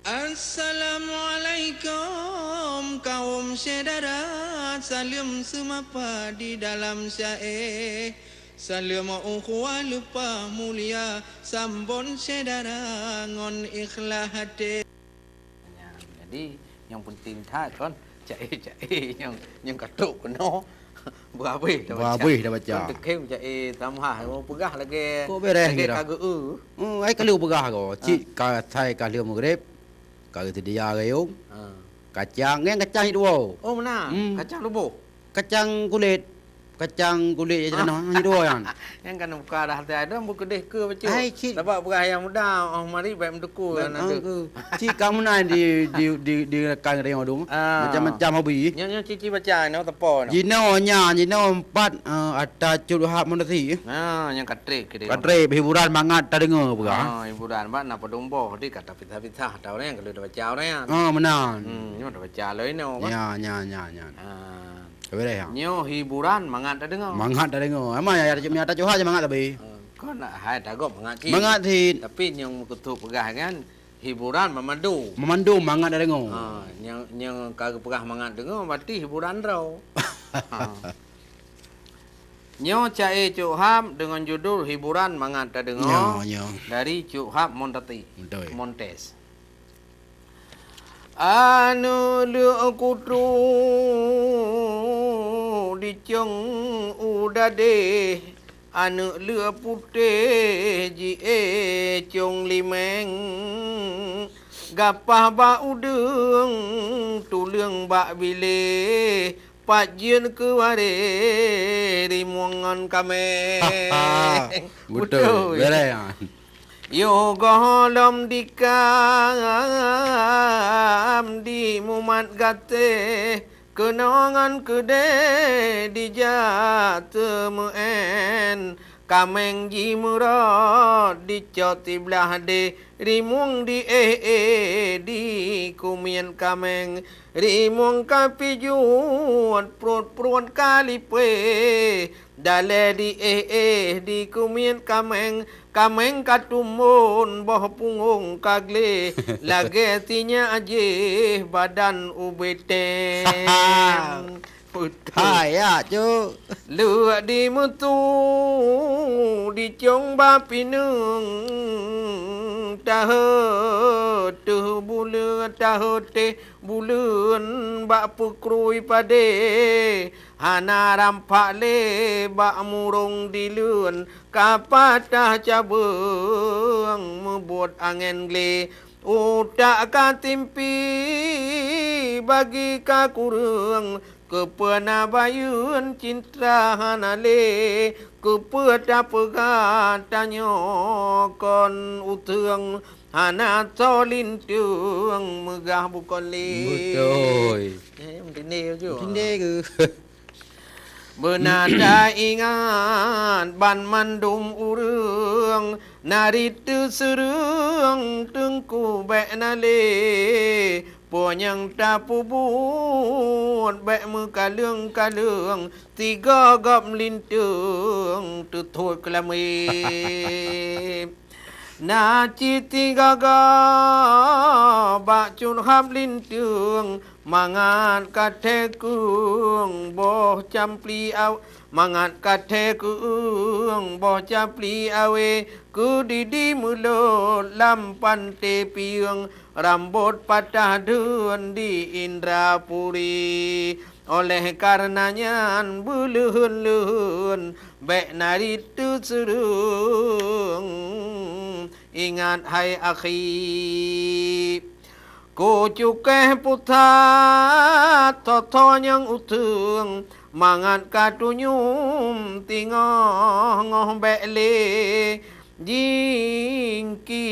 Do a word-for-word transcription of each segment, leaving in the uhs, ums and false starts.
Assalamualaikum kaum syedara, saleuem seumapa di dalam syae. Saleuem ukhuwah leupah mulia, sambon syedara ngon ikhlas até. Nyan, jadi nyang penting that kon cae-cae nyang, nyang ka trok keunoe. Beuhabéh dah baca. Beuhabéh dah baca. Kon teukem cae tamah, mau peugah lagèe, kok bereh lagèe kira. Ka geu-eu. Hmm, ai ka lheueh peugah ko. Ah. Cit ka sai ka lheueh maghrib, ka geuseudia gayung. Ah. Kacang, nyan kacang jidua. Oh, meunan. Hmm. Kacang lubôh. Kacang kulét. Kacang kulét nyang tanoh, jidua nyan. Nyan kan buka dah, dah, dah, beukeudeh ke bacut. Ai, cit. Sabab peugah nyang muda, oh, mari baik meutuku. Baik, kan ada. Ah, ke. Cit ka meunan di, di, di, di rakan ringo dum. Ah. Macam-macam hobi. Nyoe, nyoe cici baca, nyoe teupon. Jinoe nyan, jinoe empat, eh, ata cut hab monasi. Ah, nyang katrek ke dia. Katrek, hiburan mangat tadeungoe peugah. Ah, hiburan, bak na padum boh, di kata pisah-pisah, tahu orang yang kalau dah baca orang yang. Ah, meunan. Hmm, nyoe dah baca lo ino, kan? Ya, ya, ya, ya. Ah. Ka beres, ya? Nyoe hiburan mangat tadeungoe. Mangat tadeungoe. Emang ya, ya, ya, tacuha je mangat tapi. Ah, kon hai tagok mangat cit. Mangat cit. Tapi nyang meukeusut peugah kan, hiburan memandu. Memandu mangat tadeungoe. Ha, nyang, nyang ka geupeugah mangat deungoe, berarti hiburan droe. Ha. Nyoe cae Cok Hab deungon judul Hiburan Mangat Tadeungoe. Nyoe, nyoe. Dari Cok Hab Montati. Betul. Montes. Aneuk leuek kutu dicong u dadeh, aneuk leuek putéh jiéh cong limeng, gapah bak udeueng, tuleueng bak biléh, pat jeuet keu waréh rimueng ngon kaméng. Beutôi. Beutôi. Beres, ha. Yoh gohlom dikam di mumat gatéh, keunoe ngon keudéh dijak teumeu'en, kaméng jimeurot dicok siblah déh, rimueng diéh-éh dikumiet kaméng, rimueng ka pijuet pruet-pruet ka lipéh, dalée diéh-éh dikumiet kaméng, kaméng ka tumbon boh punggong ka gleh, lagée sinyak jéh badan ubé teng. Beutôi. Hai, ya, Cok. Leuek dimeutu dicong bak pineung, taheuet teuh buleuen, taheuet teuh buleuen bak peukrui padé, hana rampak lé bak murông dileuen, ka patah cabeueng meubuet angén glé. Utak ka timpi bagi ka kureueng, keupeue na bayeuen cinta hana lé, keupeue tapeugah tanyoe kon uteung, hana soe linteung meugah bukon lé. Beutôi. Eh, meutindé ju. Meutindé keuh. Beuna taingat banmandum ureuëng, nari teuseureueng teungku bék na lé. Peue nyang tapeubuet bék meukaleueng-kaleueng, tiga gob linteung teuthot keulamé. Na cit tiga gob bak cut hab linteung, mangat ka theukeueng boh campli aw-, mangat ka theukeueng boh campli awé, keudidi meulot lam panté piyeung, rambot patah dheun di Indrapuri. Oleh kareuna nyan, beuleuheun-leuheun bék nari teuseureueng, ingat hai akhi. Kucukéh pusat soe-soe nyang uteung, mangat ka tunyum singoh-ngoh bék lé. Jingki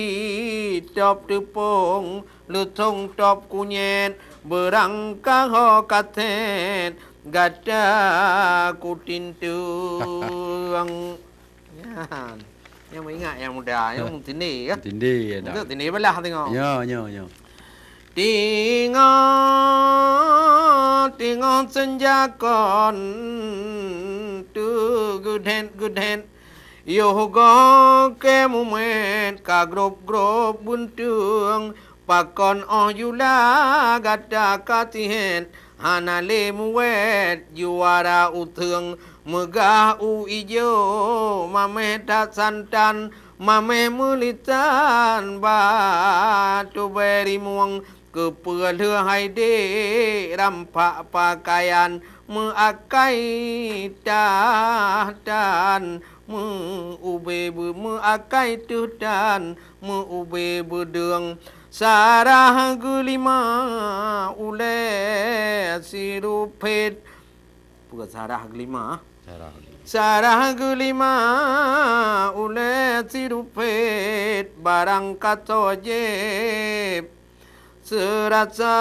tôb teupông, leusông tôb kunyét, beurangkaho ka sét, gata kutinteung. Nyan. Nyang meuingat nyang muda, nyang meutindé, ya. Meutindé, ya, dah. Untuk tindé balah tengok. Ya, ya, ya. Teungoh, teungoh seunja kon teugeudhet-geudhet, yoh goe keu mumet ka grob-grob beunteueng, Pakon óh jula gata ka tihét, hana lé muwét juara uteung, meugah u ijo maméh that santan, maméh meulitan batu bèe rimueng, keupeue lheueh hai dék rampak pakaian, meuakai tah tan, meu-ube beu-, meuakai teuh tan, meu-ube beudeueng. Sarah geulima ulèe sirupét. Peue sarah geulima? Sarah geulima. Sarah geulima ulèe sirupét barang ka toh jieb. Seurasa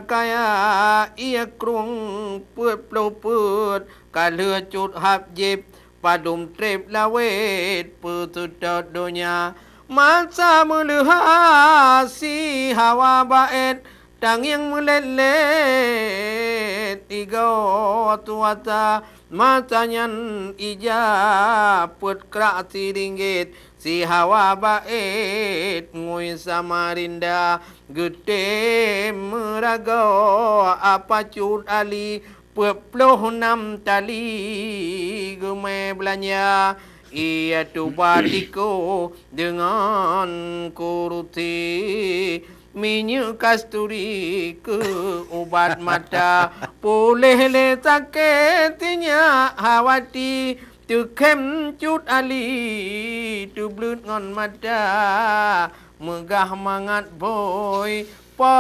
kaya ié krueng peuet ploh peuet ka lheueh cut hab jieb. Padum trép lawét peuseutôt donya, masa meuleuha si hawa baét, tangieng meulét-lét igoe tuasa. Masa nyan ija peuet krak siringgét, si hawa baét ngui Samarinda, geutem meuragoe apa Cut Ali. Peuet ploh nam tali geumè beulanja, ié tuba tikoh deungon kurusi, minyeuk kasturi keu ubat mata, puléh lé sakét sinyak hawati, teukhém Cut Ali teubleuet ngon mata, meugah mangat bhôi po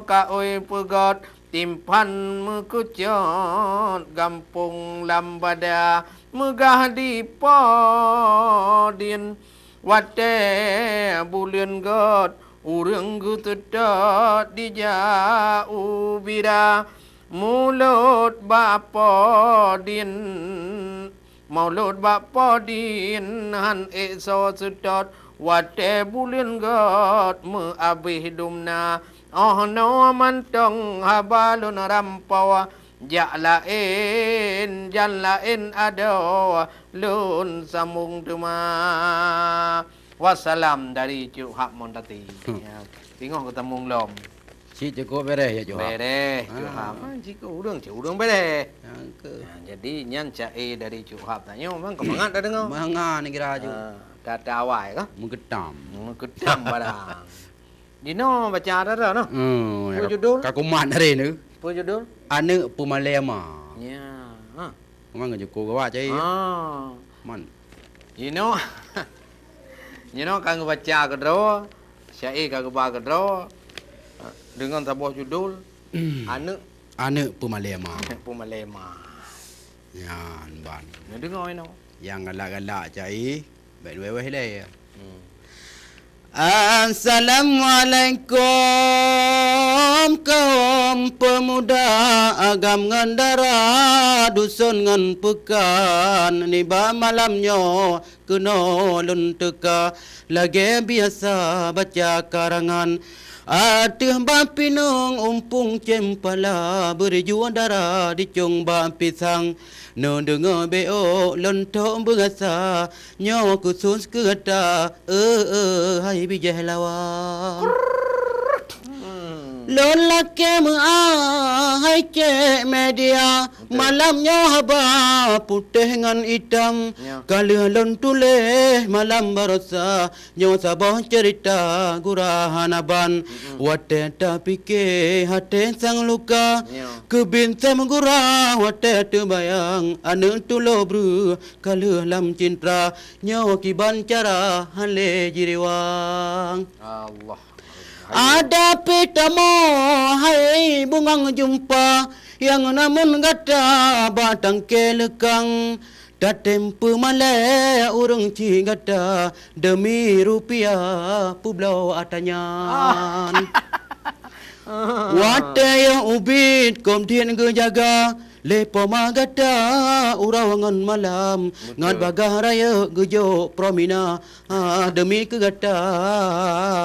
ka ôi peugöt. Timphan meukucot gampông lam bada, meugah di Po Dien. Watèe buleuen göt, ureueng geuseutôt dijak u bira. Mulôt bak Po Dien, mulôt bak Po Dien hán ék soe seutôt. Watèe buleuen göt meuabéh dum na, 'oh noe mantong haba lôn rampoe, jak laén jan laén adoe lôn sambông teuma. Wassalam dari Cut Hab Montati. Hmm. Ya, singoh geutamong lom. Cit cukôp bèrèh ya, Cut Hab? Bèrèh, Cut Hab. Ah. Ah, cit ureueng, cit ureueng bèrèh. Nyang keu. Nah, jadi nyan syaé dari Cut Hab tanyoe memang keumangat tadeungoe. Mangat neugara Cut. Ah, kata awai kah? Meugeutam. Meugeutam barang. Jinoe baca rara noh. Hmm, peue judul? Ka kumat hari ni. Peue judul? Aneuk Peumalèe Ma. Ya. Ha. Memang jukôp gawat cai. Ah. Man. Jinoe, jinoe ka geubaca keudroe, syaé ka geuba keudroe, deungon saboh judul, Aneuk Aneuk Peumalèe Ma. Aneuk Peumalèe Ma. Nyan ban. Neudeungoe inoe. Nyang galak-galak cai, bèk wéh-wéh lé. Hmm. Assalamualaikum kaum peumuda, agam ngon dara, duson ngon peukan. Nibak malam nyoe keunoe lôn teuka, lagèe biasa baca karangan. Ateueh bak pineung umpung cempala, beuriju dara dicong bak pisang. Neudeungoe beuôk lôn trôk beurasa, nyoe khusos keu gata, eu, eu, hai bijèh lawa. Lôn lakèe meu'ah hai cék media, beutôi, malam nyoe haba putéh ngon itam. Ya. Ka lheueh lôn tuléh malam barosa, nyoe saboh ceurita gura hana ban. Mm-mm. Watèe tapike até sang luka, ya, keubiet sem gura watèe teubayang, aneuk tulo breuh ka lheueh lam cintra, nyoe kiban cara hana lé jiriwang. Allah. Ada pih tamoe hai bungong jumpa, nyang namon gata bak tangke leukang. Tatem peumalèe ureueng cit gata, deumi rupiah peubloe atra nyan. Ah. Watèe yoh ubit kôm dien geujaga, lé poma gata uroe ngon malam, beutôi, ngon bagaih rayeuk geujok promina, ah, deumi keu gata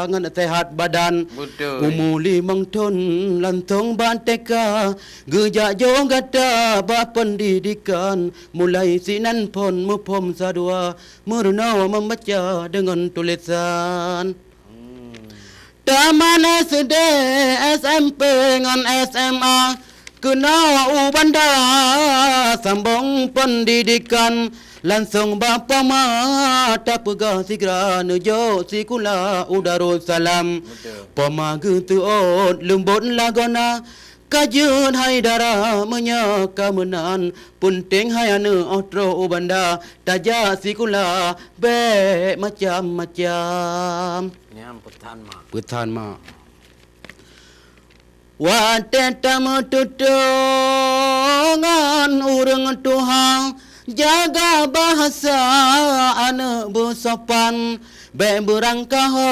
ngon seuhat badan. Beutôi. Umu limong thon langsong bak TK, geujak jôh gata bak peundidikan, mulai sinan phon muphom sadua, meurunoe meubaca deungon tulésan. Hmm. Taman S D, S M P ngon S M A, keunoe u Banda sambong pendidikan. Langsong bak poma tapeugah sigra neujok sikula u Darussalam. Betul. Poma geuteuôt leumbot lagoena, ka jeuet hai dara meunyoe ka meunan. Peunteng hai aneuk 'oh troh u Banda tajak sikula bék macam-macam. Nyan peusan mak. Peusan mak. Watée tameututoe ngon ureuëng tuha, jaga bahasa aneuk beusopan, bék beurangkaho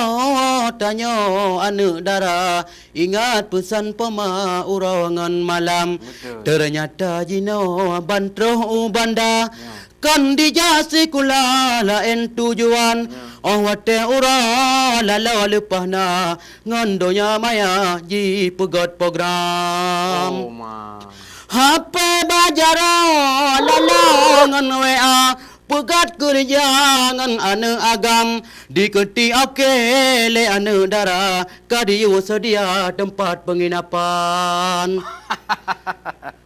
tanyoe aneuk dara. Ingat peusan poma uroe ngon malam. Betul. Teunyata jinoe ban troh u Banda. Ya. Kon dijak sikula laén tujuan. Ya. 'Oh watée uroe laloe leupah na, ngon donya maya jipeugét program. Oh, ma. H P bak jaroe laloe ngon W A, peugét keureuja ngon aneuk agam, dikeuti oke lé aneuk dara, ka diyue seudia teumpat peunginapan.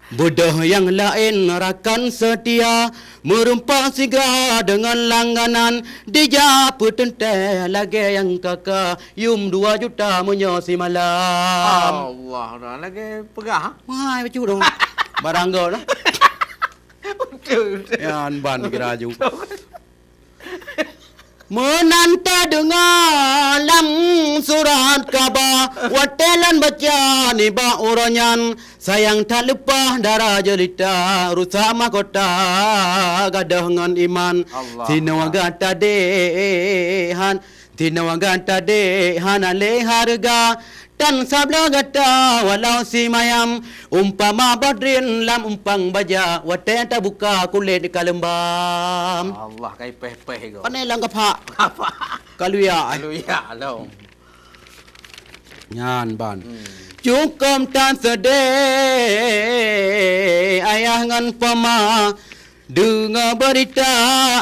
Beudôh nyang laén rakan seutia, meureumpok siga deungon langganan, dijak peuteuntée lagée nyang kaka, yum dua juta meunyoe simalam. Allah, dah lagée peugah. Wahai bacut dong. Barang gol lah. Betul, betul. Nyan ban kira ju. Meunan tadeungoe lam surat kaba, watée lôn baca nibak uroe nyan, sayang that leupah dara jeurita, rusak mahkota gadôh ngon iman. Allah. Sinoe gata deh han, sinoe gata deh hana lé hareuga, tan sabloe gata walau simayam, umpama bodrin lam umpang baja, watée tabuka kulét ka leumbam. Allah, kai péh-péh go. Pane lam gapak. Gapak. Kaluya, eh. Kaluya, lom. Nyan ban. Hmm. Cukop tan seudeh ayah ngon poma, deungoe beurita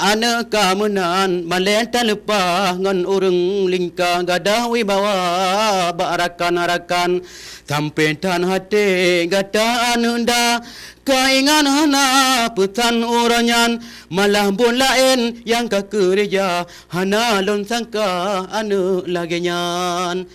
aneuk ka meunan, malée taleupah ngon ureuëng lingka, gadôh wibawa bak rakan-rakan. Sampoe tan até gata aneuk nda, ka ingat hana peusan uroe nyan, malah buet laén nyang ka keureuja, hana lôn sangka aneuk lagée nyan.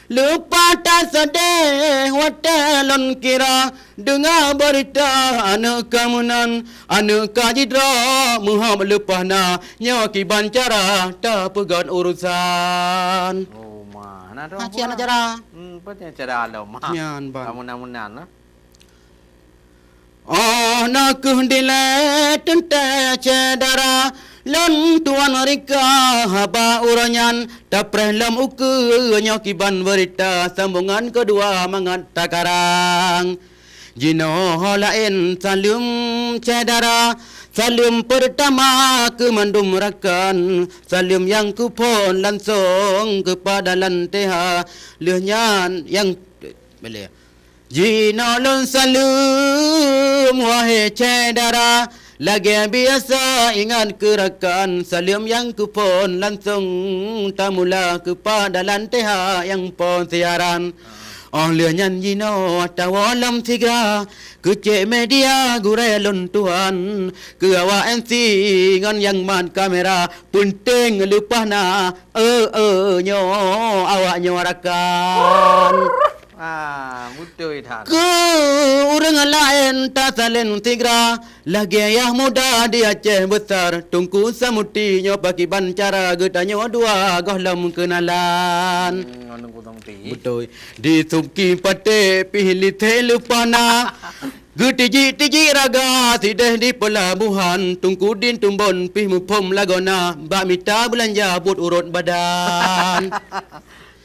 Leupah tan seudeh watée lôn kira, deungoe beurita aneuk ka meunan, aneuk ka jidroe meuhom leupah na, nyoe kiban cara tapeugét urosan. Oh, ma, na dong. Ha, sian cara. Hmm, apa cara lom, ma? Nyan, ban. Ka meunan-meunan lah. Oh, na kheueh dilée teuntée syedara, lôn tuan rika haba uroe nyan, tapreh lom ukeue nyoe kiban beurita, sambongan keudua mangat takarang. Jinoe laén saleuem syedara, saleuem peurtama keu mandum rakan, saleuem nyang kuphon langsong keupada lanteha, lheueh nyan nyang, boleh. Jinoe lôn saleuem, wahé syedara, lagée biasa ingat keu rakan, saleuem nyang kuphon langsong tamula keupada lanteha nyang phon siaran. Oh lheueh nyan jinoe tawoe lom sigra, keucék media gurée lôn tuan, keu awak M C ngon nyang mat kamera, peunteng leupah na, eu, eu, nyoe awak nyoe rakan. Ah, beutôi that. Keu ureuëng laén tasaleuem sigra, lagée yah muda di Aceh Besar, Teungku Samuti nyoe pakiban cara geutanyoe dua gohlom keunalan. Hmm, ngon Teungku Samuti. Beutôi. Di Suki Paté pih lithée leupah na. Geutijik-tijik raga sideh di peulabohan, Teungku Din Tumbon pih muphom lagoena, bak mita beulanja buet urot badan.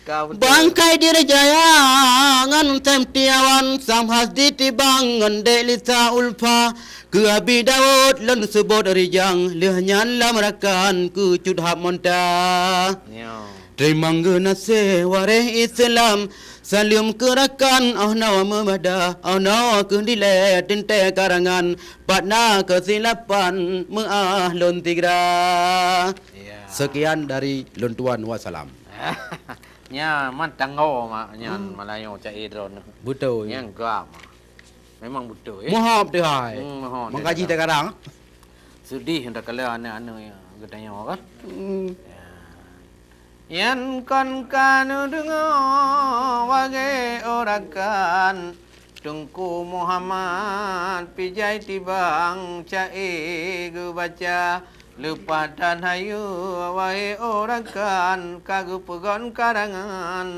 Ka beutôi. Bangkai Diri Jaya ngon Setiawan, Samhas di Tibang ngon Dek Lisa Ulfa, keu Abi Daud lôn seubot rijang, lheueh nyan lam rakan keu Cut Hab Monta. Nyoe. Teurimong geunaséh waréh Islam, saleuem keu rakan 'oh noe meubada, 'oh noe keuh dilée teuntée karangan, pat na keusilapan meu'ah lôn sigra. Ya. Sekian dari lôn tuan, wassalam. Nyan man tanggo mak nyan. Hmm. Malayo cak idron. Beutôi. Nyan gam. Memang beutôi, eh. Mohon teuhai. Hmm, mohon. Mengkaji teuhai. Sekarang. Sedih dah kalau aneuk-aneuk ya, geutanyoe kan. Hmm. Ya. Nyan kon ka neudeungoe wahé rakan, Teungku Muhammad pih jai tibang ca'e geubaca. Leupah that hayeue wahé rakan, ka geupeugon karangan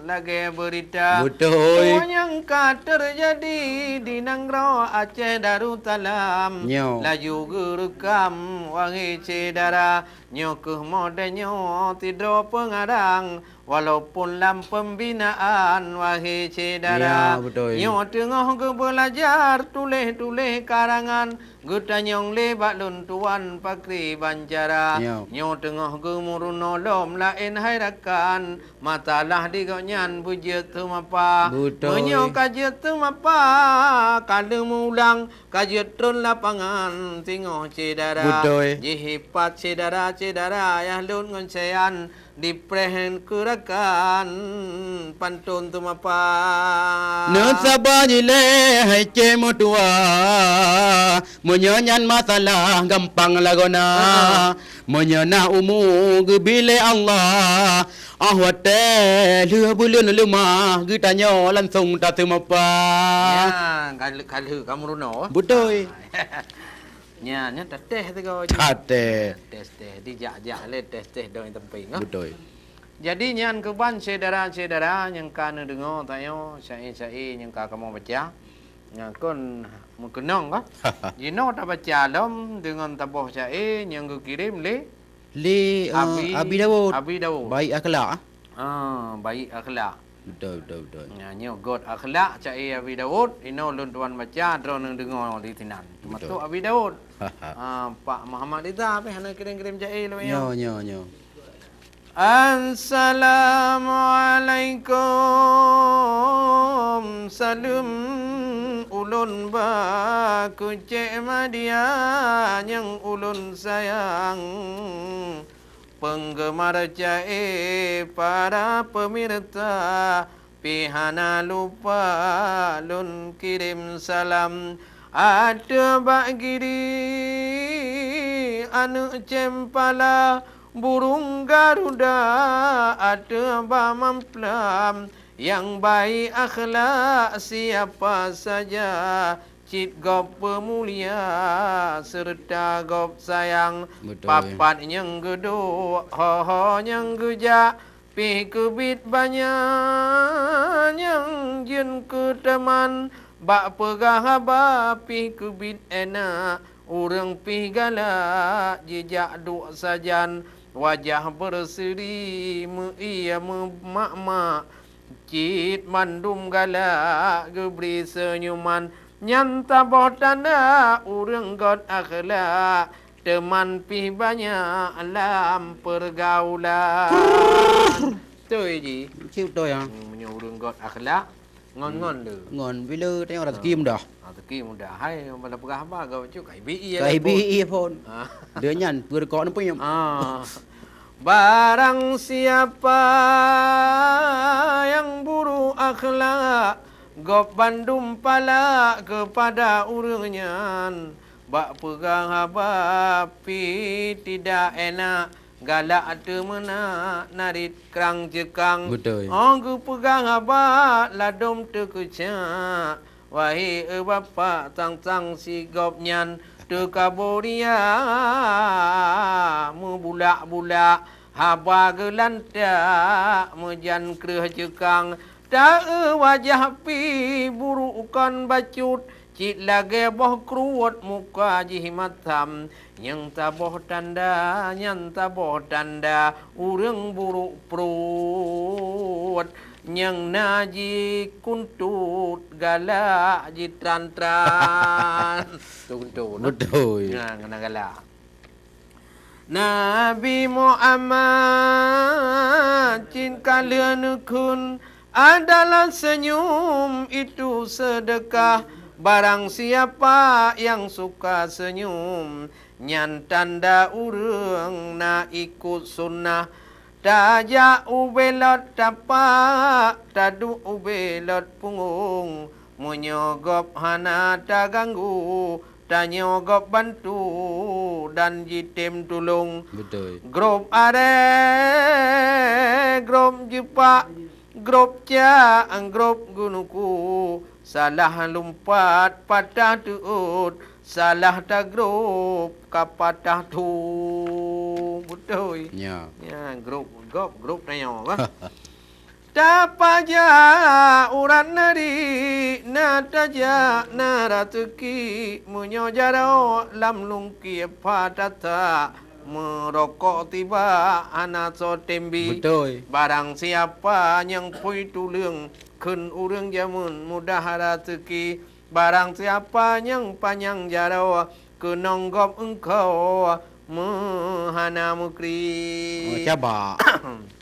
lagée beurita. Beutôi. Peue nyang ka teujadi di nanggroe Aceh Darussalam. Nyoe. Laju geureukam wahé syedara. Nyoe kheueh model nyoe sidroe peungarang, walaupun lam pembinaan, wahé syedara. Ya, beutôi. Nyoe teungoh geubeulajar tuléh-tuléh karangan, geutanyong lé bak lôn tuan pakri bancara. Ya. Nyoe teungoh geumeurunoe lom laén hai rakan, masalah di gobnyan beujeuet seumapa. Beutôi. Meunyoe ka jeuet seumapa, ka lheueh meuulang, ka jeuet tron lapangan singoh syedara. Beutôi. Jihipat syedara-syedara yah lôn ngon sayan dipreh keu rakan pantôn teumapa. Neusaba jilée hai cé meutuwa, meunyoe nyan masalah gampang lagoena. Ha. Meunyoe na umu geubi lé Allah, óh watée lheueh buleuen leumah geutanyoe langsong tateumapa. Ya, ka lheueh, ka lheueh ka meurunoe. Beutôi. Ah. Nyan, nyan tatéh sigoe jih. Tatéh. Tes-tes, dijak-jak lé tes-tes dong teumpi, ah. Beutôi. Jadi nyan keuban syedara-syedara nyang ka neudeungoe tanyoe syair-syair nyang ka kamoe baca. Nyan kon meukeunong ka. Jinoe tabaca lom deungon saboh syair nyang geukirém lé Lé, eh, Abi, Abi Daud. Abi Daud. Baik akhlak, ah. Ah, baik akhlak. Beutôi, beutôi, beutôi. Nah, nyoe göt akhlak ca'e Abi Daud, inoe lôn tuan baca, droeneuh deungoe di sinan. Beutôi. Teumasuk Abi Daud. Ah, Pak Muhammad Ridha pih hana kirém-kirém ca'e lom nyoe. Nyoe, nyoe, nyoe. Assalamualaikum, saleuem ulôn ba keucék media nyang ulôn sayang. Peunggeumar ca'e para peumirsa, pih hana lupa lôn kirém salam. Ateueh bak Giri aneuëk cempala, burông garuda ateueh bak mamplam, nyang baik akhlak siapa saja cit gob peumulia seureuta gob sayang. Beutôi. Papat nyang geuduek, ho-ho nyang geujak, pih keubiet banyak nyang jeuet keu teuman. Bak peugah haba pih keubiet enak, ureuëng pih galak jijak duek sajan. Wajah beuseuri meu-ie meumak-mak, cit mandum galak geubri seunyuman. Nyan saboh tanda ureuëng göt akhlak, teuman pih banyak lam peurgaulan. Beutôi jih. Cit beutôi, ya. Hmm, meunyoe ureuëng göt akhlak, ngon-ngon tu. Ngon bila tengok rezeki mudah. Ah, rezeki mudah. Hai, bala peugah haba gawat cuk, kai bi ie. Kai bi ie phon. Ah. Dia nyan peurkok neupiem. Ah. Barang siapa yang buruk akhlak, gob bandum palak kepada ureuëng nyan. Bak peugah haba pih tidak enak, galak teumeunak narit krang ceukang. Beutôi. Oh geupeugah haba ladôm teukeucak, wahé e bapak, sang-sang si gob nyan teukaboria meubulak-bulak, haba geulantak meujan kreueh ceukang. Ta-e wajah pih buruk kon bacut, cit lagée boh kruet muka jih masam. Nyang saboh tanda, nyan saboh tanda ureuëng buruk pruet. Nyang na jikuntot galak jitran-tran. Kuntot, nah. Beutôi. Nah, kena galak. Nabi Muhammad cit ka lheueh neukheun, adalah senyum itu sedekah. Barang siapa yang suka senyum, nyan tanda ureuëng na ikot sunnah. Tajak ubé lôt tapak, taduek ubé lôt punggong. Meunyoe gob hana taganggu, tanyoe gob bantu dan jitem tulông. Beutôi. Grob aré, grob jeupak, grob cak, grob geunuku. Salah lumpat patah teuôt, salah tagrob ka patah thu. Beutôi. Nya. Nya, grob, gob, grob tanyoe, bah. Tapajak urat nari, na tajak na raseuki, meunyoe jaroe lam lungkie pha tasak, meurokok tiba hana soe tembi. Beutôi. Barang siapa nyang phui tuleueng, kheun ureueng jameun mudah raseuki. Barang siapa nyang panyang jaroe, keunong gob eungkho meuhana meukri. Oh, caba.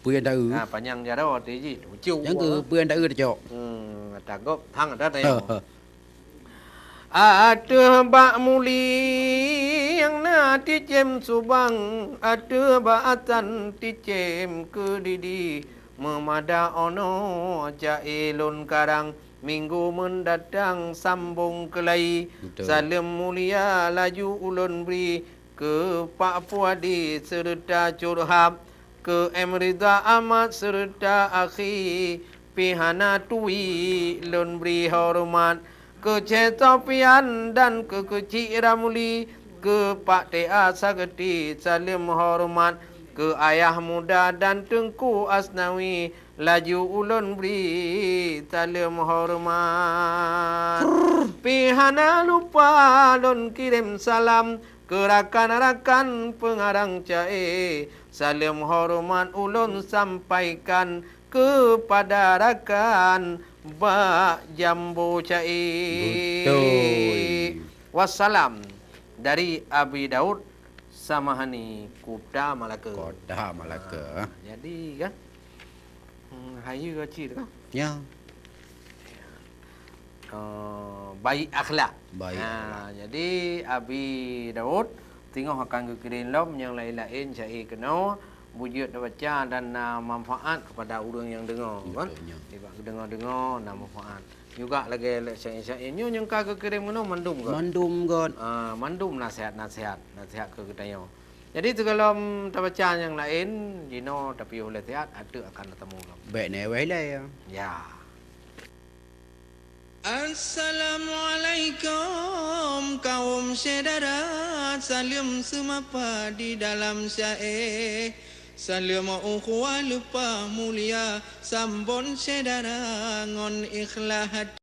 Peue nyang taeu? Ha, panyang jaroe teuh jih, lucu. Nyang keu peue nyang taeu tacok? Hmm, ata gob thang ata tayong. Ateueh bak mulieng na ticém subang, ateueh bak asan ticém keudidi. Meumada onoe ca-e lôn karang, minggu meundatang sambong keulai. Beutôi. Saleuem mulia laju ulôn bri keu Pak Puadi seureuta Cut Hab, keu M Ridha Ahmad seureuta akhi, pih hana turi lôn bri horeumat. Keu Syeh Sofian dan keu Keuchik Ramli, keu Pak T A Sageti saleuem horeumat, keu Ayah Muda dan Teungku Asnawi laju ulôn bri saleuem horeumat. Pih hana lupa lôn kirém salam keu rakan-rakan peungarang ca-e, saleuem horeumat ulôn sampaikan keupada rakan bak jambo ca-e. Beutôi. Wassalam dari Abi Daud Samahani, Kuta Malaka. Kuta Malaka. Ah, jadi kan, hmm, hayeue cit kan? Ya. Eh, baik akhlak. Baik akhlak. Ha, jadi Abi Daud teungoh akan geukirém lom nyang laén-laén ca-e keunoe, beujeuet tabaca dan na manfaat keupada ureueng nyang deungoe, kan? Beutôi, nyan. Nibak geudeungoe-deungoe na manfaat. Juga lagèe ca-e-ca-e nyoe nyang ka geukirém keunoe mandum göt. Mandum göt. Ah, mandum nasihat-nasihat, nasihat keu geutanyoe. Jadi sigohlom tabaca nyang laén, jinoe tapiôh lé siat, ateueh akan tatamong lom. Bèk na wéh lé, ya. Ya. Assalamualaikum kaum syedara, saleuem seumapa di dalam syae. Saleuem ukhuwah leupah mulia, sambon syedara ngon ikhlas hati.